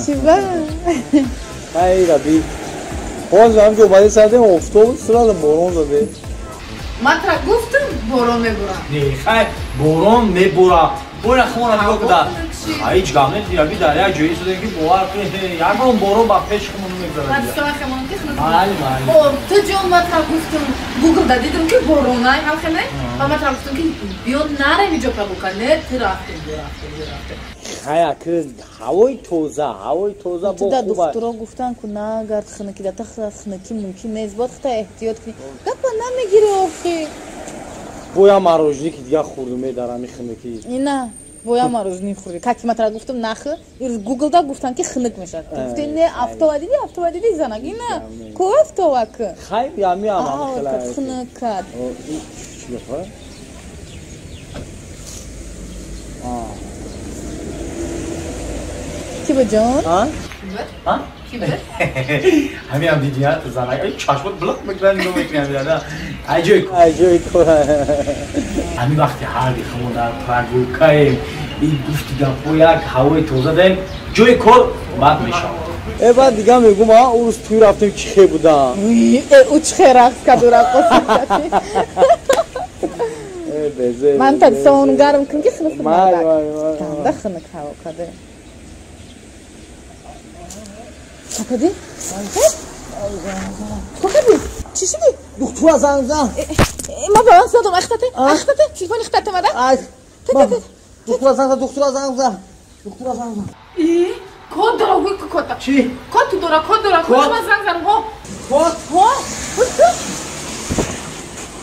Чиба? Ай раби. Боз ҳам ҷо баъди сардем офтоб сразу борон заде. Ман тра гуфтам борон мебурам. Не, хай борон мебура. Бора хона нигоҳ куда. Ҳеҷ гап нест, раби дар як ҷое истодем ки бовар кунед, ягон борон ба пеши худмон намегузарад. Ман сона хемон ки хунук. Майли, майли. О, ту ҷон ман тра гуфтам Google да дидам ки боронай ҳам хене. Ва ман тра гуфтам ки биё нарем иҷо прогулка. Не, ту рафтем, рафтем, рафтем. Хая ки ҳавои тоза, ҳавои тоза бо Туда хуб. Духтуро гуфтан ку нагард хунукӣ, да та хунукӣ мумкин нест, бояд худта эҳтиёт кунӣ. Гапа намегирӣ охи. Боя мороженое ки дига хӯрдум дар ҳами хунукӣ. Ина боя мороженое хӯрдӣ. Как ма тра гуфтам нахӯ, ирӯз Google-да гуфтан ки хунук мешавад. Ту гуфтӣ не, афтова дидӣ, афтова дидӣ занак. Ина ку афтова ку. Хай ами ам Ҳаво хунук кард. Чӣ гапа? Ки ба ҷон? А? А? Ки буд? Ҳамин ҳам дидӣ, а, занак. Ай чашмот блок мекунад, нигоҳ мекунад, да. Ай ҷой Ай ҷои кор. Ҳамин вақти ҳарди худмон дар прогулкаем, ин гуфти гапҳо як ҳавои тоза даем, ҷои кор бад мешавад. Э баъд дига мегум, а урӯз тӯй рафтем чӣ хе будам. Э, ӯ чӣ хе рақс кард, ӯ раққосӣ кард. Э безе. Ман та сон гарм кун ки хунук Май, мардак. май, май. Ганда хунук ҳаво каде. Чӣ кардӣ? Чӣ кардӣ? Чӣ шудӣ? Духтура занг зан. Ма ба ман задам, ахтате, ахтате, телефони хтате мада. Ай. Духтура занг зан, духтура занг зан. Духтура занг зан. И код дора, гӯй ку код. Чӣ? Код ту дора, код дора, код ман занг занам. Ҳо. Код? Ҳо.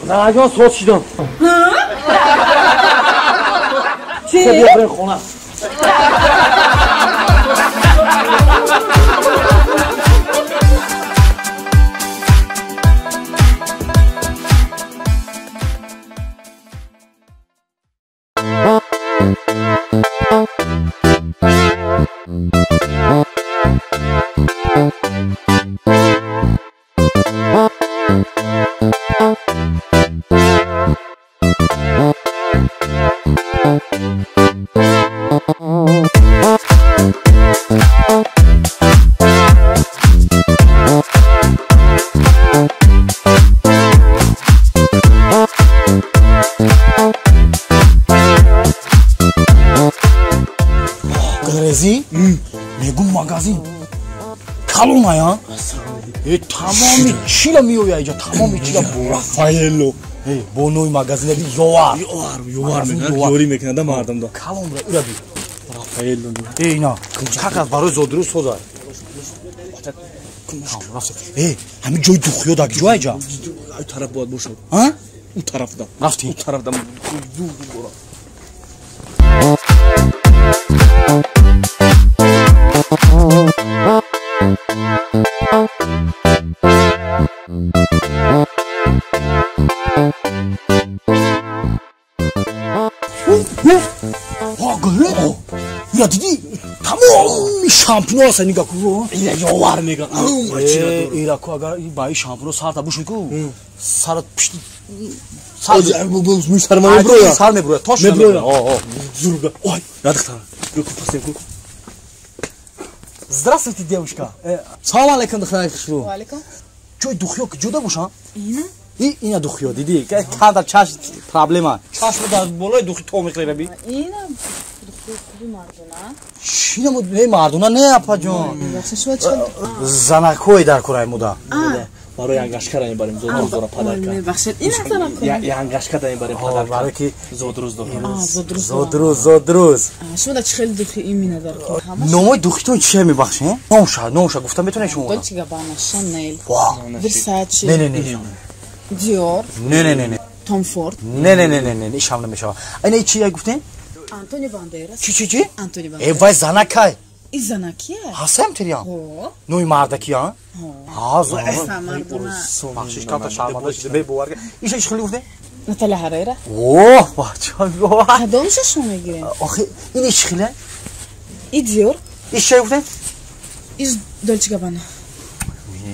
Занаҷон соз шидам. Чӣ? Биё бирем хона. Грези? Мегум магазин. Калоная? Э тамоми чила меоя иҷа, тамоми чила бо Рафаэлло. Э бо нои магазина би ёвар. Ёвар, ёвар мекунад, ёрӣ мекунад мардумда. Калон бра, ура би. Рафаэлло. Э ина, как раз барои зодрӯз соза. Э, ҳамин ҷои духиё дар ҷо иҷа? Ай тараф бояд бошад. А? У тарафда. Рафтӣ? У тарафда. Зур бора. Ира дидӣ? Тамоми шампуно аст нига ку. Ира ёвар меган. Ира ку агар ба ин шампуно сарта бушуд ку, сарат пишти сар сар меброя. Сар меброя, тош меброя. О, о. Зурга. Ой, на духтара. Ю ку пасем ку. Здравствуйте, девушка. Салом алейкум, духтараи хушрӯ. Ва алейкум. Ҷои духиё ки ҷуда бошам? Ина? И ина духиё дидӣ? Канда чашм проблема. Чашм дар болои духи то мехӯрӣ раби. Ина духи хуби мардона. Чӣ намуд? Не мардона, не апаҷон. Бахшиш, шумо чӣ? Занакҳои дар кораи муда. Барои янгашка мебарем, зодрӯз дора падарка. Мебахшед, ина занакҳо. Янгашка мебарем падарка. Барои ки зодрӯз дора. Зодрӯз. Зодрӯз, зодрӯз. Шумо дар чӣ хеле духи имина дар кор? Номои духитон чия мебахшед? Номша, номша гуфта метавонед шумо? Dolce Gabbana, Chanel, Ва. Versace. Не, не, не. Диор. Не не не не. Том Форд. Не не не не не, ишам намешава. Ина чи гуфтем? Антони Бандерас. Чи чи чи? Антони Бандерас. Э вай занакай. И занакия? Ҳастам тириям. Ҳо. Нуи мардакия? Ҳо. Ҳа, мардуна. Бахшиш камта шарманда шуда бебовар. Иша чи хеле гуфтем? Наталия Ҳарера. Оҳ, бача. Кадомша шумо мегирем? Охи, ин чи хеле? И Диор. Иш чи гуфтем? Иш Дольче Габбана.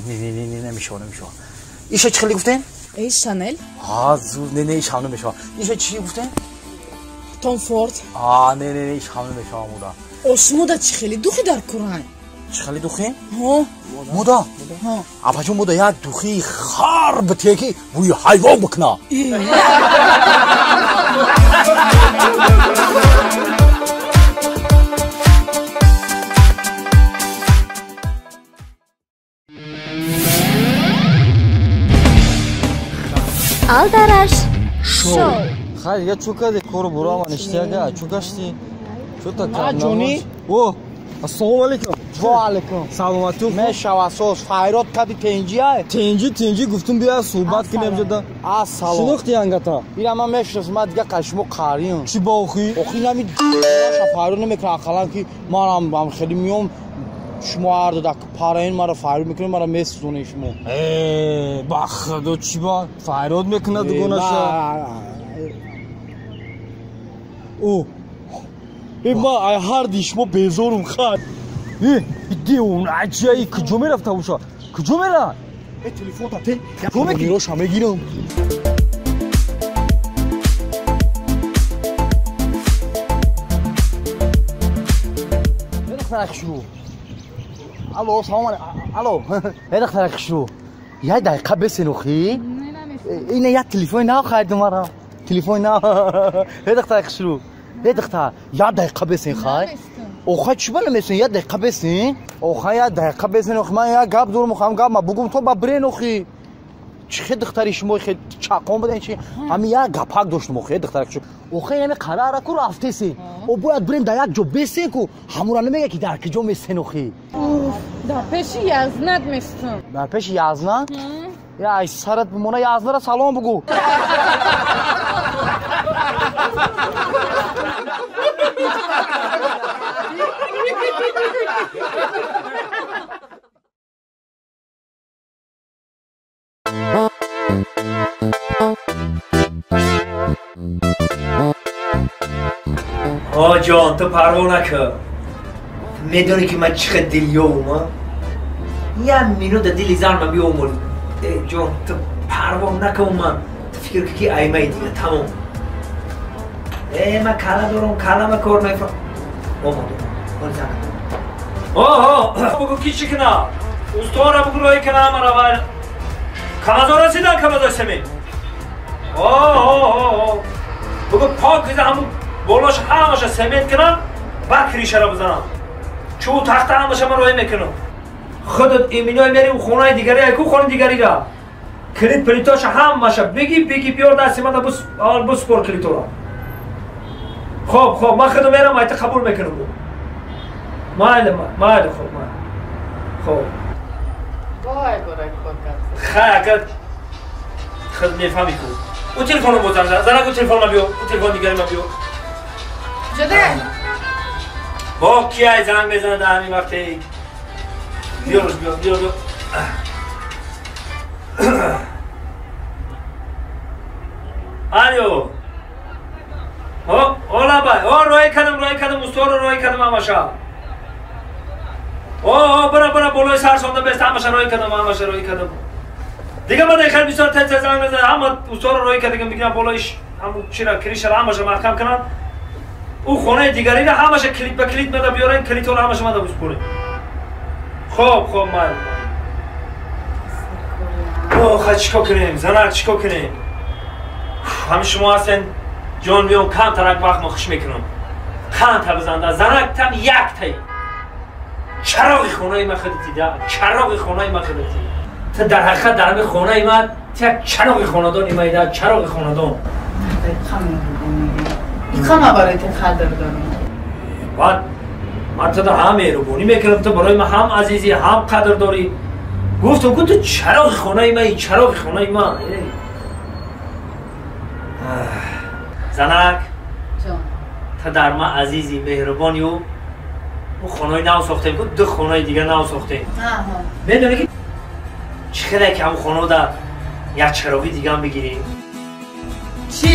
Не не не не намешава, намешава. Иша чи хеле гуфтем? Иш Шанел. Ҳа, зур, не не, иш ҳам намешава. Иша чи гуфтем? Том Форд. А, не не не, иш ҳам намешава муда. Ошмуда чи хеле духи дар курай? Чи хеле духи? Ҳо. Муда? Ҳо. Апачо муда як духи хар битеки бӯи ҳайвон бикна. Алдараш шоу. Хай, дига чӯ кардӣ? Кору буро ман иштияга, чӯ гаштӣ? Чӯ та ҷонӣ? О, ассалому алайкум. Ва алайкум. Саломатӣ. Мешава соз файрод кади тенҷи ай? Тенҷи, тенҷи гуфтум бия суҳбат кунем ҷода. Ассалом. Шинохти ангата? Ира ман мешиносам, ман дига қашмо қариям. Чӣ ба охи? Охи нами ша файрод намекунам, ақаллан ки манам ҳам хеле миём шумо ҳар ду дак параин маро файрод мекунед, маро месӯзонед шумо. Э, ба худо чӣ ба файрод мекунад дугонаша? О, э ма ай ҳар ди шумо безорум хай. Э, девона чияи куҷо мерафта боша? Куҷо мера? Э телефон та те, мироша мегирам. Духтарак шурӯ. Алло, салом алейкум. Алло, э духтарак шурӯ. Як дақиқа бесен охи. Ина як телефони нав харидум мара. Телефони нав. Э духтарак шурӯ. Э духтар, як дақиқа бесен хай. Охай чӣ ба намесен? Як дақиқа бесен. Охай як дақиқа бесен охи. Ман як гап дорум, охам гап ма бугум то ба брен охи. Чӣ хе духтари шумо хе чақон будан чи? Ҳами як гапак доштум охи, духтарак шурӯ. Охай ҳами қарара ку рафтесен. О бояд бирем дар як ҷо бесен ку ҳамура намега ки дар киҷо месен охи. Дар пеши язнат местам. Дар пеши язна? Я ай сарат бимона язнара салом бугу. О ҷон, ту парво накун. Медонӣ ки ман чӣ қадр дилёвум, а? Як минута дили зан ман биёмур. Э ҷон, ту парво накун ман. Ту фикр кун ки аймаи дига тамом. Э ман кала дорам, калама кор мефа. Омад, омад. Оҳо, бугу ки чӣ кунам? Устора бугу роҳӣ кунам мара вай. Камазо расидан камазо семен. Оҳо, бугу пок киза ҳамун болош ҳамаша семент кунам, баъд кришара бизанам. Чӯ тахта ҳамаша ман роҳӣ мекунам. Худат иминой мери у хонаи дигари, ку хонаи дигарира. Клит плитоша ҳамаша биги биги биёр дасти мана аввал биспор клитора. Хоб, хоб, ман худам мерам айта қабул мекунам. Майли, майли, хоб, майли. Хоб. Вой, борак кор кард. Хай, агар худ мефаҳми ку. У телефонро бозан, занак у телефонма биё, у телефон дигари ма биё. Шуде? Бо кияй занг мезанад дар ҳамин вақте? Биёрш, биё, биё, биё. Алло. О, олабай, о, роҳӣ кардам, усторо роҳӣ кардам ҳамаша. О, бара, бара, болои сар сонда бест, ҳамаша роҳӣ кардам, ҳамаша роҳӣ кардам. Дига ман хеле бисёр тез тез занг мезанад, ҳама усторо роҳӣ кардагам, бигирам болои ҳамун чира, кришара ҳамаша маҳкам кунам. У хонаи дигарира ҳамаша клит ба клит мада биёрен, клитҳоро ҳамаша мада биспорем. Хоб, хоб, майли. Ох, чӣ кор кунем, занак, чӣ кор кунем? Ҳамин шумо ҳастен, ҷон биём, камтарак вақт мо хуш мекунам. Қанта бизанда, занак там яктай. Чароғи хонаи ма худати да, чароғи хонаи ма худати. Ту дар ҳақиқат дар ҳамин хонаи ма як чароғи хонадони ма да, чароғи хонадон. Иқама барои ту қадр дорам. Баъд ман ту ҳам меҳрубонӣ мекунам, ту барои ман ҳам азизӣ, ҳам қадр дорӣ. Гуфтам ку ту чароғи хонаи маи, чароғи хонаи ма. Занак, та дар ма азизи меҳрубонию мо хонаи нав сохтем, ду хонаи дигар нав сохтем. Медонӣ ки чӣ хеле ки ҳамон хонаода як чароғи дигар бигирем? Чӣ?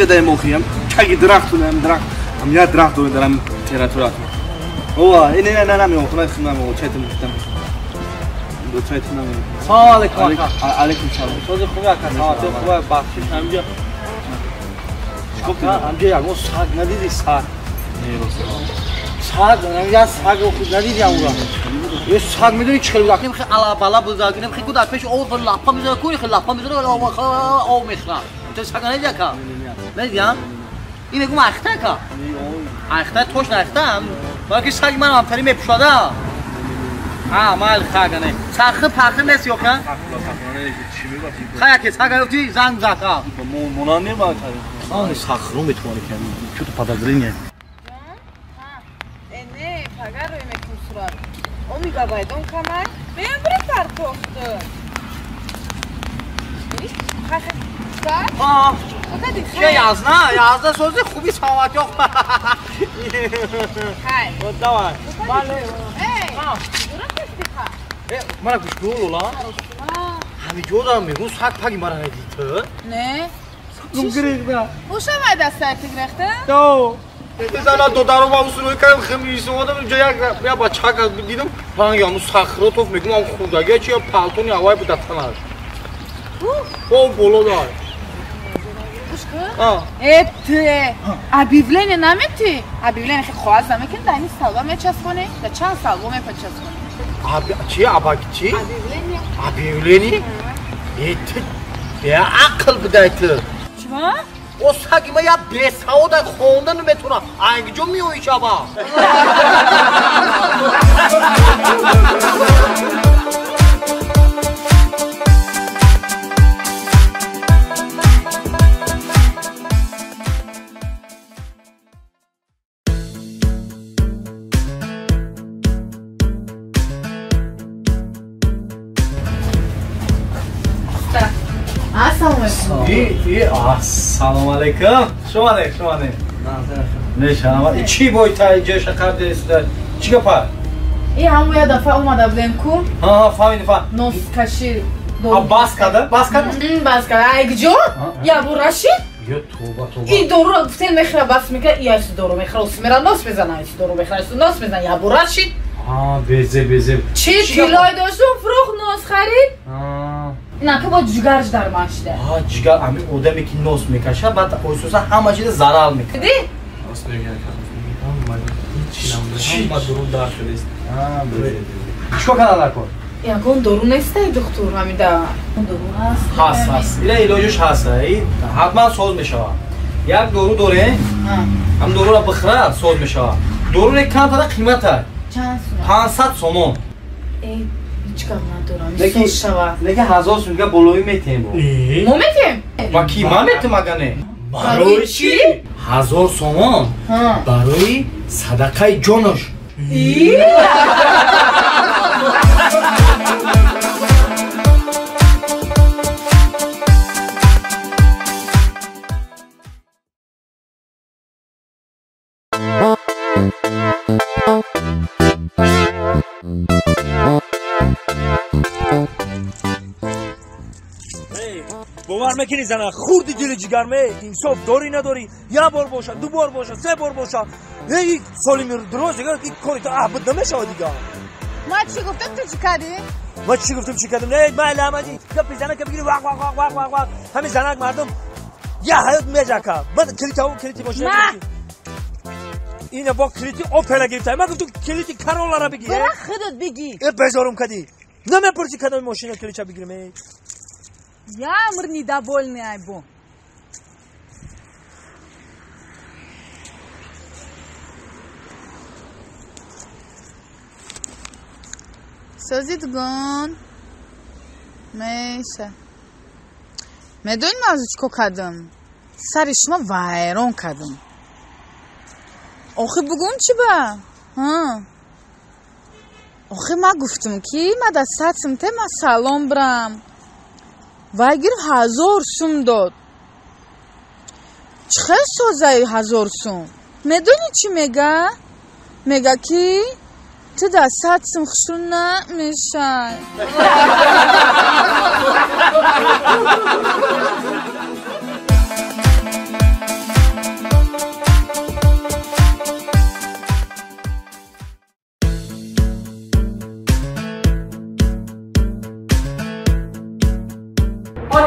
Даем чаги дарахт дарахт ам я дарахт дорам территория. Ова, не не не не, хона хона чайтам гуфтам. Ду чайтам наме. Салом алейкум. Алейкум салом. Сози хуби ака, саломати хуба, бахшиш ҳамҷа. Ҳамҷа ягон саг надиди саг? Не, рост. Саг, ҳамҷа саг худ надиди амура. Е саг медони чӣ хел буд? Акнем хел ала-бала буд, акнем хел гуд пеш об лапа мезана, кури хел лапа мезана, об мехӯрад. Ту саг надиди ака? Надидиам? Ин мегум ахта ака? Ахта точно ахта? Балки саги ман ҳамтари мепӯшада? А, майли хага не. Сахи пахи нест ёка? Хая ки сага ёфти занг зака. Монан не ба ха. Сахру метавони ки чё-то подозрение. Э не, пага рӯй мекун сурат. Омига байдон камай. Меям бири партофту. А, чӣ язна? Язна сози хуби саломатӣ. Хай. Давай. Эй, дура Э, мана гӯш кун Лола. Ҳамин ҷо дорам мегӯм саг паги мара надид ту? Не. Сагум гирехта. Уша май дастаи гирехта? То. Зана додаро ва усулой кардам химис омадам инҷо як я бачак дидам ранги ҳамун сахротов мегӯм ам хурдагия чи палтони ҳавай буд дар танаш. О боло дар. Гӯш кун. Э ту объявление намети? Объявление хе хоаз намекунӣ дар ин салба мечаспонӣ? Дар чанд салба мепачаспонӣ? Чи абак чи? Объявление. Объявление? Э ту беақл будай ту. Чима? О саги ма я бесавода хонда наметавонам. Айгиҷо меоӣ шаба? Ассалому алайкум. Шумо шумо. Нешама. Чӣ бой та ҷоша карда чӣ гапа? И ҳамон я дафъа омада будем ку? Ҳа, фаҳмидем, фаҳм. Нос каши. А бас када? Бас када? Бас када. Ай куҷо? Я бу Рашид? Ё тоба тоба. И доруро гуфтем мехӯра бас мекунад, и айсу дору мехӯра, усу мера нос мезана, айсу дору мехӯра, айсу нос мезана. Я бу Рашид. А, безе безе. Чӣ тиллой доштум, фурӯх нос харид? На, ки бо ҷигарш дар ман шуда. А, ҷигар ҳамин одаме ки нос мекашад, баъд ойсуса ҳама чиза зарар мекунад. Дидӣ? Рост мегӯяд. Ҳама дурун дар шудааст. Чикор кардан накун? Ягон дору нестай духтур ҳамида. Дору ҳаст. Ҳаст, ҳаст. Ила илоҷаш ҳаст. Ҳатман соз мешавад. Як дору дорем. Ҳам доруро бихӯра соз мешавад. Дору не камтара қимата. Чанд сум? 500 сомон. Э, ҳеҷ гап надорам. Соз шавад. Лекин 1000 сум дига болоӣ метиҳем бо. Мо метиҳем? Ба ки ман метиҳам ага не? Барои чӣ? 1000 сомон барои садақаи ҷонош. Бовар мекунӣ зана хурди дили ҷигарме инсоф дорӣ надорӣ? Як бор боша, ду бор боша, се бор боша. Эй соли мирдроз дигар ки кори ту аҳбуд намешавад дигар. Ман чӣ гуфтам, ту чӣ кардӣ? Ман чӣ гуфтам, чӣ кардам? Не, майли ҳамаҷи гапи занака бигирӣ вақ вақ вақ вақ вақ вақ. Ҳамин занак мардум я ҳаёт межака. Ман килитаву килити мошина. Ина бо калити Опела гирифта. Ман гуфтам калити Королларо бигир. Бара худат бигир. Э безорум кади. Намепурси кадоми мошина калича бигирем. Э. Я мр недовольный айбо. Созидгон. Меша. Медонӣ ман чӣ кор кардам? Сари шумо вайрон кардам. Охи бугум чӣ ба? Охи ман гуфтам ки ма да 100 сум те ма салон брам. Вай гирифт 1000 сум дод. Чӣ хел созаи 1000 сум? Медонӣ чӣ мега? Мега ки ту да 100 сум хушрӯ намешай.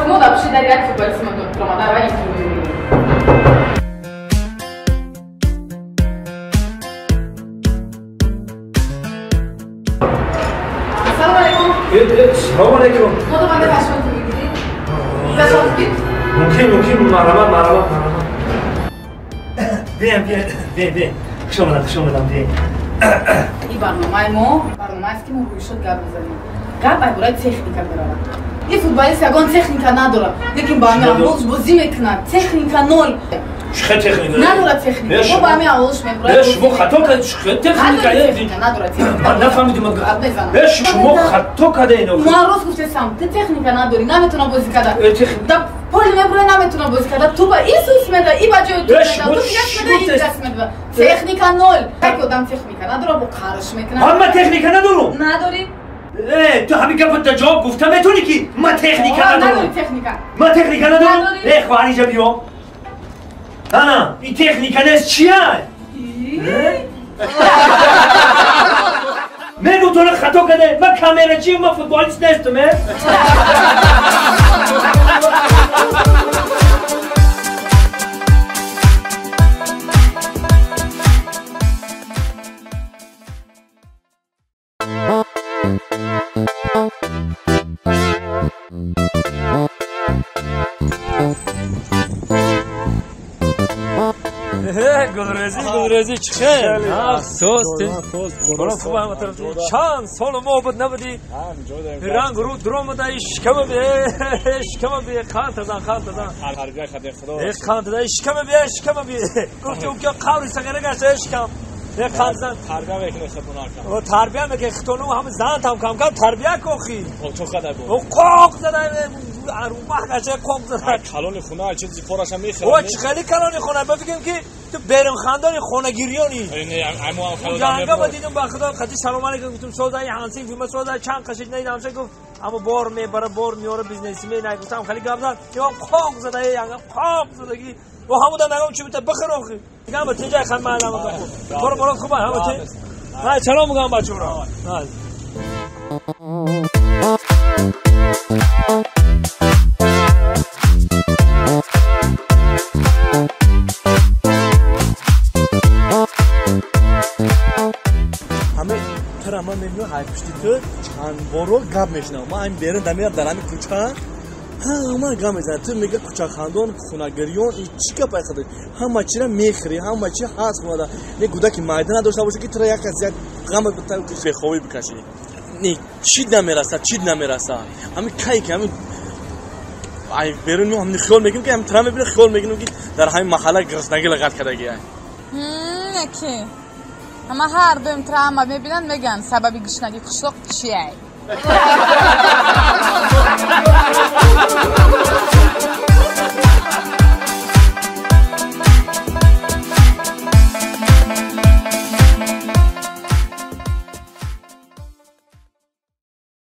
Мо вообще дар як футболист омада ва интервью мегирем. Ассалому алайкум. Салому алайкум. Мо домада пашматон мегиред? Пашмат гиред? Мумкин, мумкин, марҳамат, марҳамат, марҳамат. Биям, биям, биям, биям. Хуш омадам, хуш омадам, биям. Ин барномаи мо барномаест ки мо рӯйшод гап мезанем. Гап ай бораи техника меравад. Ин футболист ягон техника надорад, лекин ба ҳамин аввалш бозӣ мекунад. Техника ноль. Чӣ техника? Надорад техника. Мо ба ҳамин аввалш мебурад. Шумо хато кардед. Чӣ техника? Надорад техника. Ман нафаҳмидам. Шумо хато кардед. Ман рост гуфтесам, ту техника надорӣ, наметавонам бозӣ карда. Да поли мебурад, наметавонам бозӣ карда. Ту ба ин сус меда, и ба ҷои ту меда, ту даст меда, ин даст меда. Техника ноль. Як одам техника надорад, бо қарш мекунад. Ман техника надорам. Надорӣ? Э, ту ҳамин гапро дар ҷавоб гуфта метавонӣ ки ман техника надорам? Ман техника надорам? Э, хоҳар, инҷа биё. Ана, ин техника нест, чия? Мегӯ туро хато карде, ман камерачиам, ман футболист нестам, э? Гулрезӣ, гулрезӣ, чӣ хел? Соз, хуб ҳама тараф. Чанд сол мо буд набудӣ? Ранг рӯ дуромада, шикама бе, шикама бе, қанд тазан, қанд тазан. Қанд тазан, шикама бе, шикама бе. Гуфти ӯ ки қаври сағира гашта, шикам. Қанд зан. Тарбия мекунад хитона кам. Тарбия мекунад хитону ҳама зан там кам кам тарбия кохи. Чо қадар буд? Қоқ зада, арӯбах гашта қоқ зада. Калони хона чизи пораша мехӯрад. О, чӣ хеле калони хона? Ба фикрам ки ту берунхандони хонагирёни. Янга ба дидам ба худо қати салом алейкум гуфтам, созаи ҳансин гуфтам, созаи чанд қашид надидам, ҳамса гуфт, аммо бор мебара, бор меора, бизнесмен ай гуфтам, хеле гап зад. Ё қоқ зада, янга қоқ задаги. О ҳамуда нагам чӣ бита бихӯр охи. Дигам ба тинҷай хан ман ҳама хуб. Кор борот хуб ҳама ти. Ҳай салом мегам бачаҳо. Ҳай. Ҳаме тра ман мебинам ҳай пушти ту чанд боро гап мешунавам. Ман ҳамин берун дамирам дар ҳамин кӯча ҳама гап мезанад. Ту мега кӯчахандон, хонагирён, и чӣ гап ай хадо? Ҳама чиро мехӯрӣ, ҳама чи ҳаст хонада. Не гудаки майда надошта боша ки тура як аз як ғам бехобӣ бикашӣ. Не чӣ намераса, чӣ намераса. Ҳамин кай ки ҳамин ай берун мо ҳамин хиёл мекунем ки ҳамин тура мебинем, хиёл мекунем ки дар ҳамин маҳалла гуруснаги лағат кардагӣ. Яке. Ҳама ҳар дуем тура ҳама мебинанд, мегӯянд сабаби гушнагии қишлоқ чиай?